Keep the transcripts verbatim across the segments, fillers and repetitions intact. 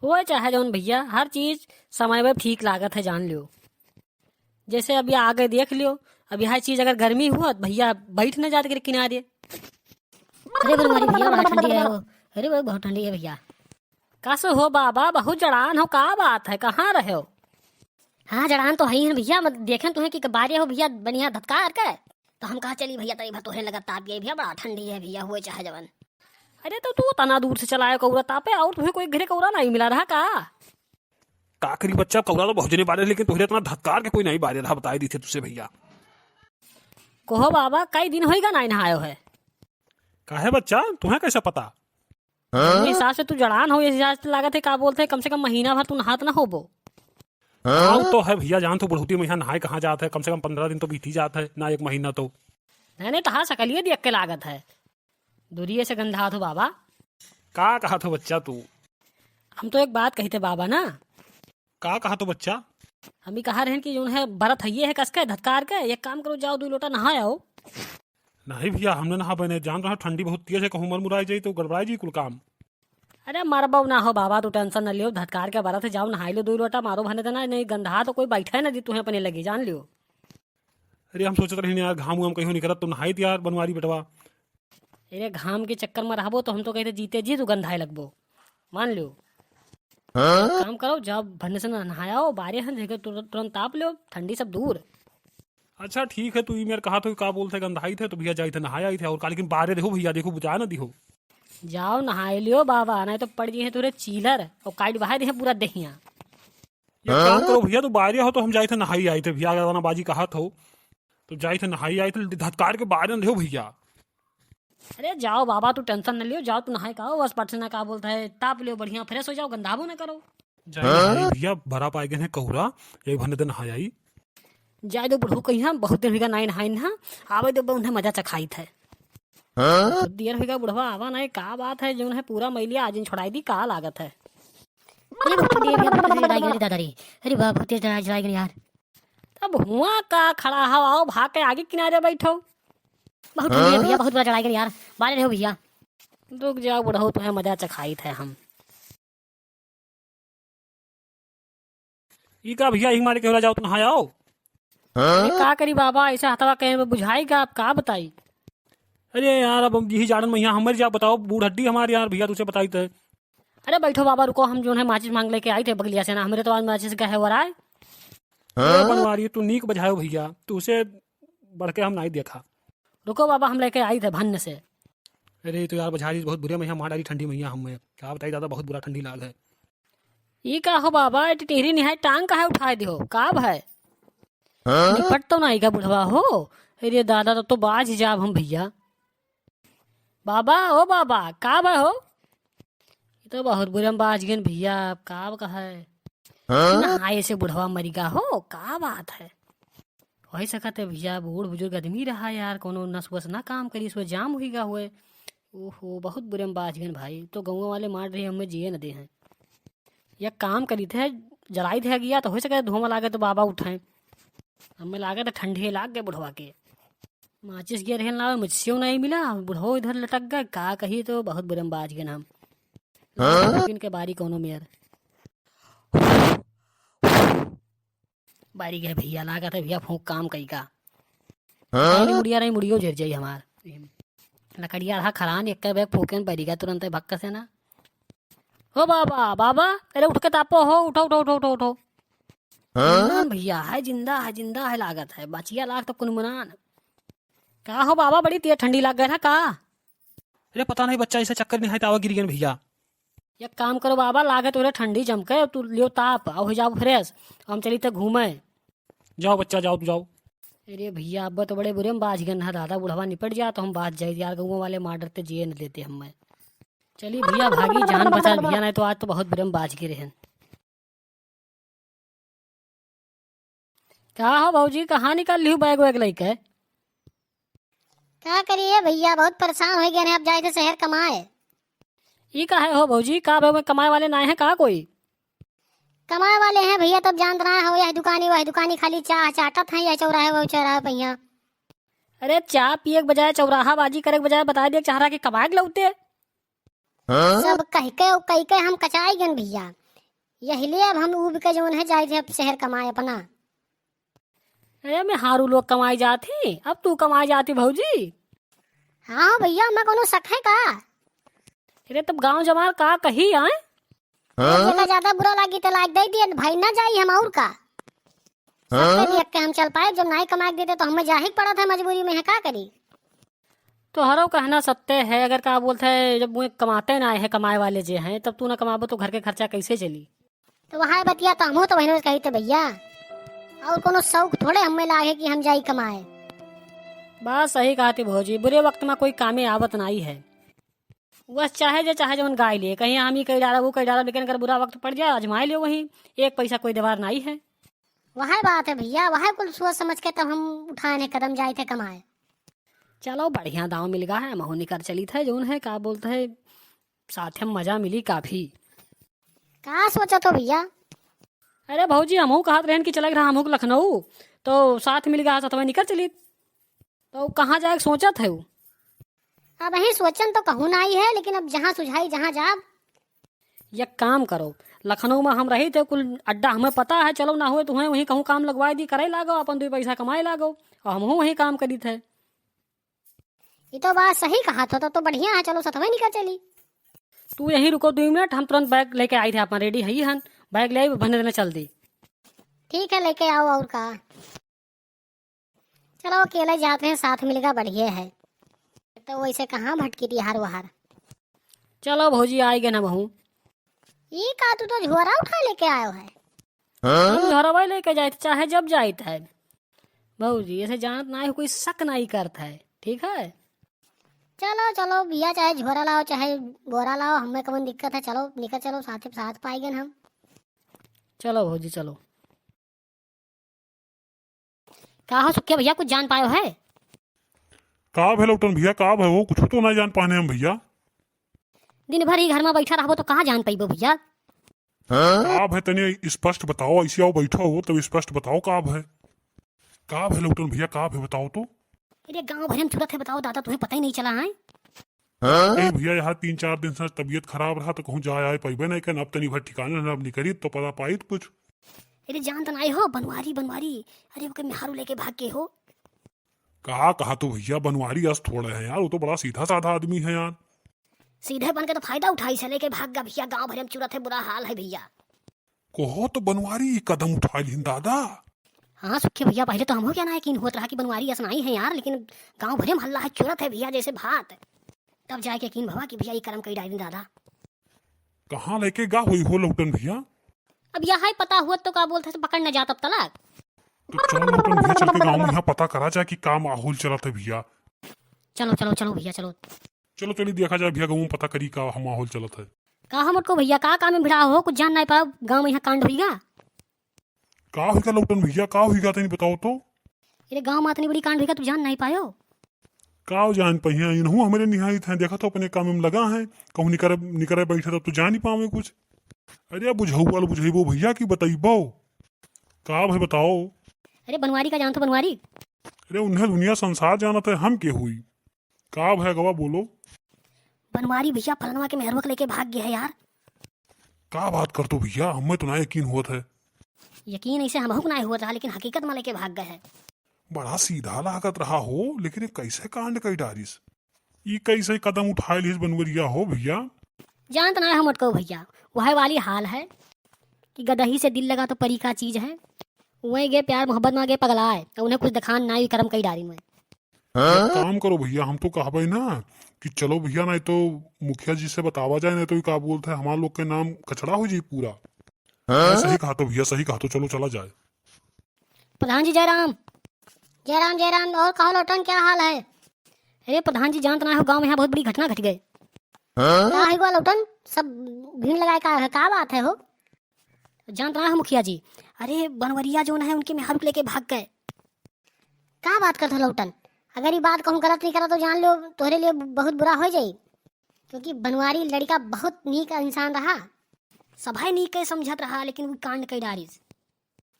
होए चाहे जौन भइया, हर चीज समय में ठीक लागत है, जान लियो। जैसे अभी आगे देख लियो, अब यह चीज अगर गर्मी हुआ तो भइया बैठ न जात के किनारे। अरे बनवारी भइया, बड़ा ठंडी है वो। अरे वो बहुत ठंडी है भइया। कस हो बाबा, बहुत जड़ान हो, का बात है, कहाँ रहे हो? हाँ, जड़ान तो है ही है भइया, मत देखें तुम्हें कि बारे हो भइया, बढ़िया धतकार के। तो हम कहा चली भइया, तई भर तोहरे लगा ताप गई भइया, बड़ा ठंडी है भइया, हुए चाहे जवन। अरे तो तू तना दूर से चलाए कौरा तापे, और तुम्हें कोई घरे कौरा नहीं मिला रहा का? का करी बच्चा, कौरा तो बहुत जने बारे, लेकिन तोहरे इतना धतकार के कोई नहीं बारे रहा, बताई दी थे तुझसे भइया। कहो बाबा, कई दिन होइगा नहीं नहायो है। काहे बच्चा, तुम्हें कैसे पता? हाँ? अपने हिसाब से तू जड़ान हो, इस हिसाब से लागत है, का बोलते हैं, कम से कम महीना भर तू नहात ना होबो। हाँ? काम तो है भइया, जान तो बुढ़ौती में यहाँ नहाए कहाँ जात है, कम से कम पन्द्रह दिन तो बीत ही जात है, ना एक महीना तो। नहीं, नहीं, तहार सकलिए देख के लागत है, दूरिये से गंधात हो बाबा। का कहत हो बच्चा तू? हम तो एक बात कहिते बाबा ना। का कहत हो बच्चा? हम ही कहा रहन कि जौन है बरत है, ये है कसके धतकार के, एक काम करो, जाओ दो लोटा नहा आओ। नहीं भइया, हमने नहा बने, जान रहा ठंडी बहुत तेज है, कहूँ मर मुराई जाई तो गड़बड़ाई जी कुल काम। अरे मरबो ना हो बाबा, तू tension न लियो, धतकार के बरत है, जाओ नहाई लो दो लोटा, मारो भने देना, नहीं गंधा तो कोई बैठे ना दी तुम्हें अपने लगे, जान लियो। अरे हम सोचत रही यार, घाम उम कहीं निकलत तो नहाई यार बनवारी बेटवा। अरे घाम के चक्कर में रहबो तो हम तो कहते जीते जी तू गंधाए लगबो, मान लियो। हाँ? एक काम करो, जाओ भन्ने से नहाया हो, बारे हैं जगह तुर-, तुरंत ताप लो, ठंडी सब दूर। अच्छा ठीक है, तू ई मेर कहा तो का बोलते गंधाई थे तो भइया जाई थे नहाया आई थे, और का लेकिन बारे देखो भइया, देखो बुझा ना दिहो। जाओ नहाए लियो बाबा, नहीं तो पड़ जी है तोरे चीलर और काट बहाए दे पूरा दहिया। ये काम करो भइया, तू बाहरिया हो तो हम जाए थे नहाई आई थे भइया, गाना बाजी कहा थो तो जाए थे नहाई आई थे, धतकार के बाहर न रहो भइया। अरे जाओ बाबा, तू tension न लियो, जाओ तू नहाए का हो, बस पट से ना का बोलता है, ताप लियो बढ़िया, fresh हो जाओ, गंधाबो ना करो। जाए नहाई भइया, बरा पाए गए हैं कौरा, यही भन्ने दिन नहाई आई। जाए दो बुढ़ऊ कहीं हम बहुत दिन होइगा नाई नहाई ना, आवे दो उन्हें मजा चखाई थे। बहुत देर होइगा बुढ़वा आवा नहीं, का बात है, जौन है पूरा मैलिया आज छोड़ाई दी, का लागत है। अरे बाप रे, अरे बाप रे, दादा रे। अरे बाप, बहुत तेज डराई, डराई गई यार। तब हुआ का खड़ा हो, आओ भाग के आगे किनारे बैठो। बहुत ठंडी है भइया, बहुत बुरा डराई गई यार। बाहर रहो भइया। रुक जाओ बुढ़ऊ, तुम्हें मजा चखाई थे हम। ई का भइया, ई मारे के होला, जाओ तुम नहाए आओ। अरे का करी बाबा, ऐसा हथवा कहे में बुझाई का, आप का बताई? अरे यार, अब हम यही जानन में यहाँ हमर जा बताओ, बूढ़ हड्डी हमारे यार भइया, तुझे बताई तो। अरे बैठो बाबा, रुको, हम जौन है माचिस मांग लेके आई थे बगलिया से ना, हमरे तो आज माचिस का है वराय। अरे बनवारी, तू नीक बजायो भइया, तुझसे बढ़ के हम नहीं देखा। रुको बाबा, हम लेके आई थे भन्न से। अरे तो यार बझारी बहुत बुरे में यहाँ मार डाली ठंडी मैया हमें, क्या बताई दादा, बहुत बुरा ठंडी लाग है। ई का हो बाबा, ए टिटहरी निहाय टांग काहे उठाए दिहो, का भय? निपट तो नहीं का बुढ़वा हो? अरे दादा, तब तो बाज जाब हम भइया। बाबा, ओ बाबा, का बा हो? ई तो बहुत बुरे में बाज गए भइया, अब का कहे? नहाए से बुढ़वा मरिगा हो, का बात है? वही सकत है भइया, बूढ़ बुजुर्ग आदमी रहा यार, कोनो नस वस ना काम करी, सो जाम हुई गा हुए। ओहो, बहुत बुरे में बाज गए भाई, तो गाँव वाले मार रहे, हमें जिए न दे हैं। या काम करी थे, जलाई थे गया, तो हो सके धुआं लागे तो बाबा उठाएं। हमें लागे तो ठंडे लाग गए बुढ़वा के। माचिस गियर हेल ना आवे, मुझसे नहीं मिला, बुढ़ो इधर लटक गए, का कही तो बहुत बुरे में बाज गए हम। हाँ? इनके बारी कोनो मेर। बारी गए भइया, लागत है भइया फूंक काम कई का। हाँ? अरे मुड़िया नहीं, मुड़ियो झर जाई हमार। लकड़िया रहा खरान, एक बैग फूके में पड़ी गया तुरंत भक्का से ना। ओ बाबा, बाबा, अरे उठ के तापो हो, उठो, उठो, उठो, उठो, उठो। हाँ? ना भइया, है जिंदा, है जिंदा, है लागत है, बचिया लाग तो कुनमुनान। का हो बाबा, बड़ी तेज ठंडी लाग गए था का? अरे पता नहीं बच्चा, ऐसे चक्कर नहीं है, तावा गिर गए भइया। एक काम करो बाबा, लागे तोरे ठंडी जम के, तू लियो ताप, आओ हो जाओ fresh, हम चली थे घूमे। जाओ बच्चा, जाओ, तू जाओ। अरे भइया, अब तो बड़े बुरे में बाज गए ना दादा, बुढ़वा निपट जा तो हम बाज जाए यार, गाँव वाले मार डरते जिए न देते हमें। चली भइया, भागी जान बचा भइया, नहीं तो आज तो बहुत बुरे में बाज गए रहन। का हो भौजी, कहाँ निकल लिहू बैग वैग लेके? का करिए भइया, बहुत परेशान हो गए हैं, अब जाए थे शहर कमाए। ई काहे हो भौजी, का बैग में कमाए वाले ना हैं का कोई? कमाए वाले हैं भइया, तब जानत ना हो, यह दुकानी वह दुकानी खाली चाह चाटत हैं, यह चौराहे वह चौराहे पहिया। अरे चाह पिए के बजाय, चौराहा बाजी करे के बजाय बता दिए चाह रहा कि कमाए के लौटे। सब कह के, कह के हम कचाई गन भइया। यही लिए अब हम ऊब के जौन है जाइत है अब शहर कमाए अपना। अरे, मेहारू लोग कमाए जात ही, अब तू कमाए जाती भौजी? हाँ हो भैया, हमें कौनो शक है का? अरे, तब गाँव जमार का कही आए? हाँ? जेका ज्यादा बुरा लागी त लाग दे दिए भाई, ना जाई हम और का। सबके लिए के हम चल पाए, जब नाई कमाए के देते तो हमें जाही के पड़त है मजबूरी में, है का करी? तोहरो कहना सत्य है, अगर का बोलत है, जब वो कमाते ना है, कमाए वाले जे हैं, तब तू ना कमाबो तो घर के खर्चा कैसे चली? तो वहाँ बतिया तो हमहू तो बहनों से कही थे भैया, और कोनो शौक थोड़े हमें लागे कि हम जाई कमाए। बात सही कहा थी भौजी, बुरे वक्त में कोई कामे आवत नाई है। बस चाहे जे चाहे जवन गाय लिए, कहीं हम ही कई डाला, वो कई डाला, लेकिन अगर बुरा वक्त पड़ जाए, आजमाए लियो वहीं, एक पैसा कोई देवार नाई है। वह बात है भैया, वह कुल सोच समझ के तब हम उठाए ने कदम जाए थे कमाए। चलो, बढ़िया दाव मिल गा है, महू निकर चली थे, जौन है, का बोलत है, साथ में मजा मिली काफी। का सोचत हो भैया? अरे भौजी, हमहू कहत रहन कि चलक रहा हमहू के लखनऊ, तो साथ मिल गा, साथ में निकर चली। तो कहाँ जाए के सोचत है वो? अब यही सोचन तो कहूँ नाई है, लेकिन अब जहाँ सुझाई जहाँ जाब। एक काम करो, लखनऊ में हम रही थे, कुल अड्डा हमें पता है, चलो ना हुए तुम्हें वहीं कहूँ काम लगवाए दी, करे लागो, अपन दुई पैसा कमाए लागो, और हमहू वहीं काम करी थे। ये तो बात सही कहा तो, तो, तो बढ़िया है, चलो सतवे निकल चली। तू यहीं रुको दुई मिनट, हम तुरंत बैग लेके आई थे, अपन रेडी है ही हन, बैग ले आई, भन्ने देने चल दी। ठीक है, लेके आओ और का। चलो, अकेले जात रहे, साथ मिल गा बढ़िया है। तो वैसे कहाँ भटकी थी हर वहर। चलो भौजी, आइ गए ना बहू। ई का, तू तो झोरा उठा लेके आयो है। हम झोरवा लेके जाइत, चाहे जब जाइत है। भौजी, ऐसे जानत ना है, कोई शक नहीं करत है, ठीक है? चलो, चलो भैया, चाहे झोरा लाओ, चाहे बोरा लाओ, हमें कौन दिक्कत है। चलो, निकल चलो, साथ, साथ पाई गए हम। चलो भौजी, चलो। का हो सुखिया भैया, कुछ जान पायो है? का भे लौटन भैया, का भे हो? कुछ तो ना जान पाने हम भैया। दिन भर ही घर में बैठा रहबो तो कहाँ जान पाइबो भैया? का भे, तनी स्पष्ट बताओ, ऐसे आओ बैठो हो तब स्पष्ट बताओ का भे। का भे लौटन भैया, का भे बताओ तो। अरे गाँव भरे में चुरत है, बताओ दादा, तुम्हें पता ही नहीं चला है? ए भैया, यहाँ तीन चार दिन से तबीयत खराब रहा तो कहूँ जाए आए पैबे नहीं करन। अब तनी भर ठिकाने रहन, अब निकरी तो पता पाई तो कुछ। अरे जान तो नाई हो, बनवारी, बनवारी। अरे ओके मेहारू लेके भाग के हो। कहा, कहा तो भैया, बनवारी अस थोड़े है यार, वो तो बड़ा सीधा साधा आदमी है यार। सीधे बन के तो फायदा उठाई से लेके भाग गा भैया, गाँव भरे में चुरत है, बुरा हाल है भैया। कहो तो बनवारी ई कदम उठा लिहिन दादा। हाँ सुखी भैया, पहले तो हमहू के ना यकीन होत रहा कि बनवारी अस नाई है यार, लेकिन गाँव भरे में हल्ला है, चुरत है भैया जैसे भात। तब जाए के यकीन भवा कि भैया ई करम कई डालिन दादा। कहाँ लेके गा हुई हो लौटन भैया? अब यह है पता हुआ तो का बोलते हैं, पकड़ न जात अब तलक। तो चलो लौटन भैया, चल के गाँव में यहाँ पता करा जाए कि का माहौल चलत है भैया। चलो, चलो, चलो भैया, चलो। चलो, चली देखा जाए भैया, गाँव में पता करी का माहौल चलत है। का हो मोटको भैया, का काम में भिड़ा हो? कुछ जान नाई पाओ, गाँव में यहाँ कांड हुईगा। का हुईगा लौटन भैया, का हुईगा, तनी बताओ तो। अरे गाँव में इतनी बड़ी कांड हुईगा, तू जान नाई पायो। का जान पहिया, इनहू हमरे निहाइत हैं, देखा तो अपने काम में लगा है, कहूँ निकरे, निकरे बैठे तब तो जान ही पावे कुछ। अरे बुझौबल बुझैबो भैया कि बतैबो। का भे बताओ। अरे बनवारी का जानत हो बनवारी? अरे उन्हें दुनिया संसार जानत है, हम के हुई। का भे गवा बोलो। बनवारी भैया फलनवा के मेहरवा के लेके भाग गया है यार। का बात करतो भैया, हमें तो ना यकीन हुआ था। यकीन ऐसे हमहू को ना हुआ था, लेकिन हकीकत में लेके भाग गए है। बड़ा सीधा लागत रहा हो, लेकिन ये कैसे कांड कई डारिस? ई कैसे कदम उठाए लिहिस बनवरिया हो भैया? जानत ना हो मोटको भैया, वह वाली हाल है कि गदही से दिल लगा तो परी का चीज है। वहीं गए प्यार मोहब्बत में गए पगलाए, तो उन्हें कुछ दिखान ना ही करम कई डारी में। एक काम करो भैया, हम तो कहबे ना कि चलो भैया, नहीं तो मुखिया जी से बतावा जाए, नहीं तो ये का बोलते हैं, हमारे लोग के नाम कचड़ा हो जाए पूरा। हाँ? सही कहा तो भैया, सही कहा तो, चलो चला जाए। प्रधान जी जय राम। जय राम, जय राम। और कहो लौटन, क्या हाल है? अरे प्रधान जी, जानत ना हो, गांव में यहाँ बहुत बड़ी घटना घट गई। हाँ? का हुआ लौटन, सब भीड़ लगाए का है, का बात है हो? जानत ना हो मुखिया जी, अरे बनवरिया जो है उनके मेहर लेके भाग गए। का बात करत हो लौटन? अगर ये बात कहूँ गलत नहीं करा तो जान लो तोहरे लिए बहुत बुरा हो जाई, क्योंकि बनवारी लड़का बहुत नीक इंसान रहा। सभाई नीक के समझत रहा, लेकिन वो कांड कई डारिस।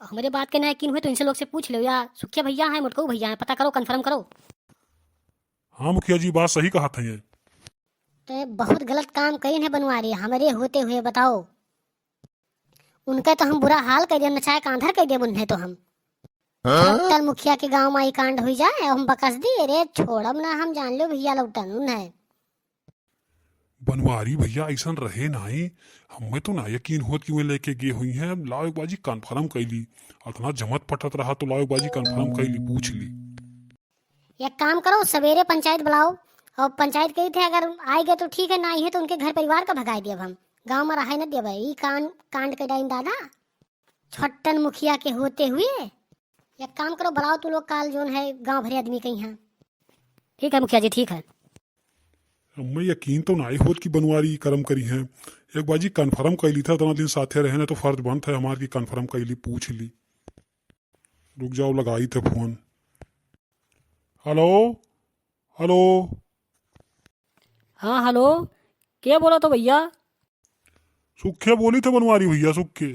हमरे बात के ना यकीन हुए तो इनसे लोग से पूछ लो, या सुखिया भैया हैं, मोटकऊ भैया हैं, पता करो, confirm करो। हाँ मुखिया जी, बात सही कहा था ये। तो ये बहुत गलत काम करीन है बनवारी, हमरे होते हुए बताओ। उनके तो हम बुरा हाल कइ देब, नचाए कांधर कइ देब उन्हें तो हम। हाँ? छोटन मुखिया के गाँव मा ई कांड हुई जाए, हम बकस दी, अरे छोड़ब ना हम, जान लो भइया लौटन उन्हें। बनवारी भइया, अइसन रहे नाहीं, हमें तो ना यकीन होत कि वे लेके गे हुइहैं। लाओ एक बाजी confirm कइ ली, अतना जमत पटत रहा तो लाओ एक बाजी confirm कइ ली, पूछ ली। एक काम करो, सबेरे पंचायत बुलाओ और पंचायत कही थे, अगर आइ गए तो ठीक है, नाहीं है तो उनके घर परिवार का भगाइ देब हम, गाँव मा रहे न देब। ई कान-, कांड के डाइन दादा, छोटन मुखिया के होते हुए। एक काम करो, बुलाओ तू लोग काल जोन है गाँव भरे आदमी कहियाँ। ठीक है मुखिया जी, ठीक है। हमें यकीन तो नाहीं होत कि बनवारी ई करम करिहैं। एक बाजी confirm कइ ली था, इतना दिन साथे रहे न तो फर्ज बनत है हमार कि confirm कइ ली, पूछ ली। रुक जाओ, लगाइत है फोन। हेलो, हेलो। हाँ, हेलो, के बोलत हो भइया? सुखे बोलित है बनवारी भइया, सुखे।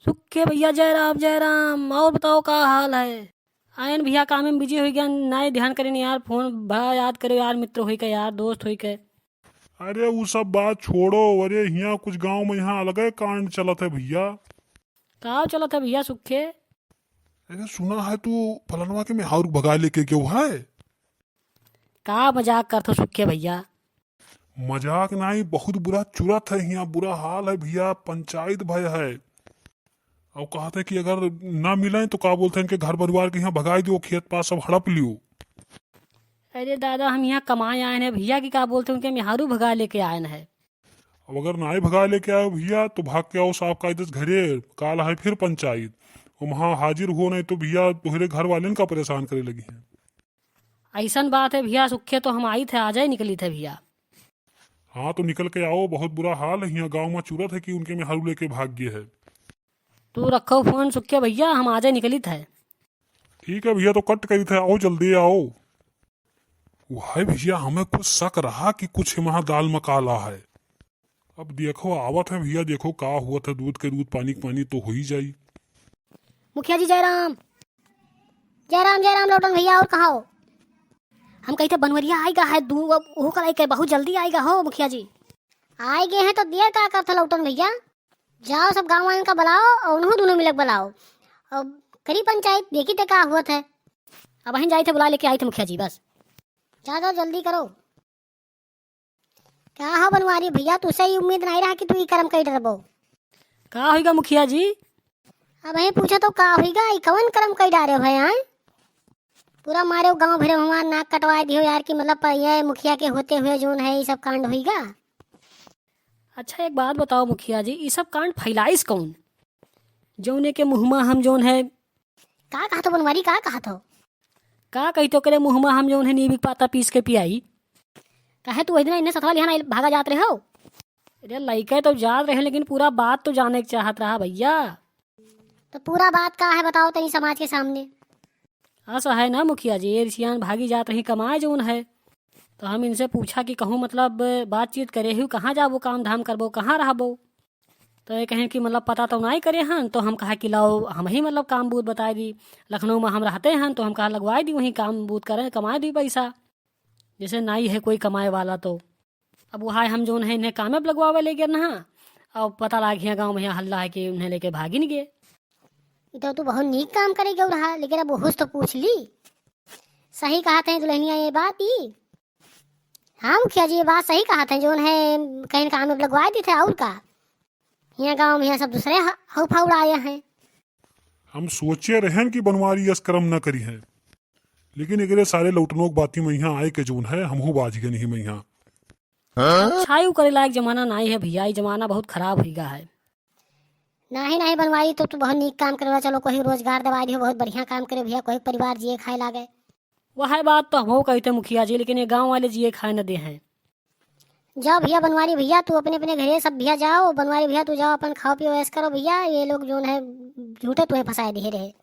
सुखे भइया, जय राम, जय राम। और बताओ, का हाल है? आयन भइया, काम में busy होइ गया, नाहीं ध्यान करेन यार, फोन बड़ा याद करे यार, मित्र होइ के यार, दोस्त होइ के। अरे उ सब बात छोड़ो, अरे हियाँ कुछ गाँव में यहाँ अलगे कांड चलत है भइया। का चलत है भइया सुखे? अरे सुना है तू फलनवा के मेहरारू भगाए लेके गयो है। का मजाक करत हो सुखे भइया? मजाक नाहीं, बहुत बुरा चुरत है हियाँ, बुरा हाल है भइया, पंचायत भय है। और कहत है कि अगर ना मिले तो का बोलत है इनके घर परिवार के यहाँ भगाइ दियो, खेत पास सब हड़प लियो। अरे दादा, हम यहाँ कमाए आयन है भइया कि का बोलत है उनके मेहरारू भगाए लेके आयन है। अब अगर नाहीं भगाए लेके आयो भइया तो भाग के आओ साहब कायदे से घरे, काल है फिर पंचायत, वहाँ हाजिर हो, नाहीं तो भइया तोहरे घर वालेन का परेशान करे लगिहैं। अइसन बात है भइया सुखे, तो हम आइत है, आजै निकलित है भइया। हाँ तो निकल के आओ, बहुत बुरा हाल है हियाँ गाँव मा चुरत है कि उनके मेहरारू लेके भाग गए है। तू रखो फोन सुखे भइया, हम आजै निकलित है। ठीक है भइया, तो कट करित है, आओ जल्दी आओ। वह भइया, हमें कुछ शक रहा कि कुछ वहाँ दाल मा काला है। अब देखो आवत है भइया, देखो का हुआ था, दूध के दूध, पानी के पानी तो हो ही जाई। मुखिया जी जय राम। जय राम, जय राम लौटन भइया, और कहाँ हो? हम कहित है बनवरिया आइगा है, दू अब ओहू का लइके बहुत जल्दी आइगा हो मुखिया जी। आइ गए हैं तो देर का करत हो लौटन भइया? जाओ सब गाँव वालन का बुलाओ और उन्हों दोनों मिलक बुलाओ। अब करी पंचायत, देखित है का हुआ था। अब अहिन जाइत है बुलाए लेके आइत है मुखिया जी, बस। जा, जाओ जल्दी करो। का हो बनवारी भइया, तुसे ई उम्मीद नाहीं रहा कि तू ई करम कइ डरबो। का होइगा मुखिया जी? अब यही पूछा तो का होइगा, ई कवन करम कइ डारे हो भाई, आय? पूरा मारे गाँव भरे हमार नाक कटवाए दियो यार कि मतलब प-, ये मुखिया के होते हुए जोन है ई सब कांड होइगा। अच्छा एक बात बताओ मुखिया जी, ई सब कांड फैलाइस कौन? जौने के मुँह मा हम जोन है का कहत हो बनवारी, का कहत हो? का कही तो करे मुँह मा हम जौन है नीबी के पाता पीस के पियाई। काहे तू वही दिन इन्हें सथवा लिहान आइल भागा जात रहे हो? अरे लइके तो जात रहे लेकिन पूरा बात तो जाने के चाहत रहा भइया। तो पूरा बात का है बताओ तनी समाज के सामने। अस है ना मुखिया जी, ये रिसियान भागी जात रही कमाए जौन है। तो हम इनसे पूछा कि कहूँ मतलब बातचीत करे ही कहाँ जाबो, काम धाम करबो, कहाँ रहबो? तो ये कहें कि मतलब पता तो नाई करे हन, तो हम कहा कि लाओ हम ही मतलब काम बूत बताए दी। लखनऊ मा हम रहते हन, तो हम कहा लगवाए दी, वहीं काम बूत करें, कमाए दी पैसा। जैसे नाई है कोई कमाए वाला तो। अब वहाँ हम जौन है इन्हें कामे पे लगवावे ले गए ना, अब पता लाग हियाँ गाँव में यहाँ हल्ला है कि उन्हें लेके भागिन गए। ई तो तू बहुत नीक काम करे गयो रहा, लेकिन अब ओहू से तो पूछ ली। सही कहत है दुल्हनिया ये बात ई। हाँ मुखिया जी, ये बात सही कहत है, जौन है कहीं काम में लगवाए दी थे और का। यहाँ गाँव में यहाँ सब दूसरे ह-, हऊ फाउड़ आए हैं। हम सोचे रहन कि बनवारी यस करम न करी है, लेकिन एकरे सारे लौटनोक बाती में यहाँ आए के जौन है, हमहू बाज गए नहीं में यहाँ। अच्छा, यू करे लायक जमाना नाई है भइया, ई जमाना बहुत खराब होइगा है। नाहीं, नाहीं बनवारी, तो तू बहुत नीक काम करे, चलो कोई रोजगार दवाई दियो, बहुत बढ़िया काम करे भइया, कोई परिवार जिए खाए लागे। वह बात तो हमहू कहित है मुखिया जी, लेकिन ये गाँव वाले जिए खाए न दे हैं। जाओ भइया बनवारी भइया, तू अपने अपने घरे सब भइया जाओ, बनवारी भइया तू जाओ अपन खाओ पियो ऐश करो भइया, ये लोग जौन है झूठे तुम्हें फंसाए दिए रहे।